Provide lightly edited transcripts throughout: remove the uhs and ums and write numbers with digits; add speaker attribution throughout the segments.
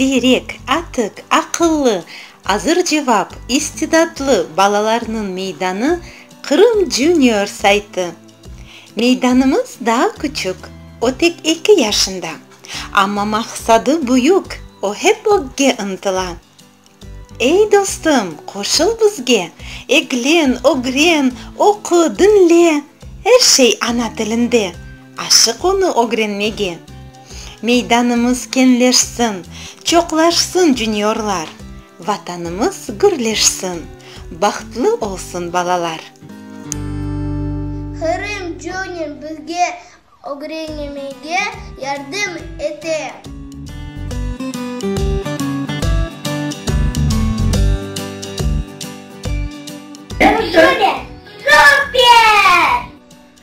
Speaker 1: Ziyrek, atik, aqıllı, azırcevap, istidatlı balalarnıñ meydanı Qırım Junior saytı. Meydanımız daa küçük, o tek eki yaşında. Amma maqsadı büyük, o hep ögge ıntıla. Ey, dostum, qoşul bizge, eglen, ögren, oqu, diñle, er şey ana tilinde, aşıq onı ögrenmege. Meydanımız keñleşsin, çoqlaşsın juniorlar, Vatanımız gürleşsin, bahtlı olsun balalar.
Speaker 2: Qırım Junior bizge ögrenmege yardım ete. Junior, super!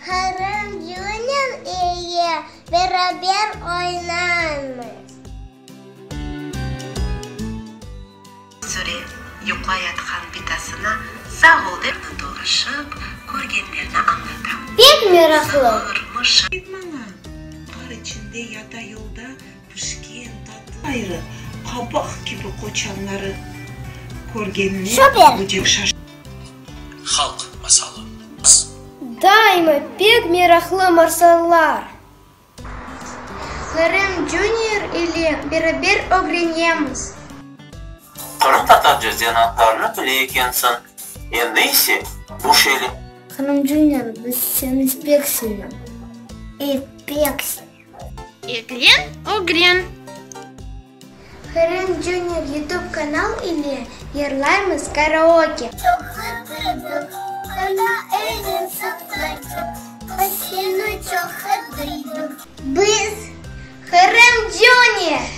Speaker 2: Qırım Junior ile beraber oynaymız.
Speaker 1: Zure yuqlayatqan bitasına sağ ol dep dolaşıp, körgenlerini añlata.
Speaker 2: Pek meraqlı.
Speaker 1: Sığır, mışıq. Maña, qar içinde yata yolda pişken tatlı. Ayrı, qabaq kibi qoçanları körgenine
Speaker 2: Süper!
Speaker 1: böcek şaşa.
Speaker 3: Halq masalı.
Speaker 2: Daima pek meraqlı masallar. Qırım Junior ile beraber ögrenemiz.
Speaker 3: Qırımtatarca zenaatlarnı bile ekensiñ, endi ise bu şeyler.
Speaker 2: Qırım Junior, biz seni pek sevemiz. E, pek sevemiz.
Speaker 4: Eglen, ögren.
Speaker 2: Qırım Junior YouTube kanal ile yırlaymız karaoke. Çoq qıdırdıq, qana elden saqlaydıq, Biz seni çoq qıdırdıq. Biz, Qırım Junior!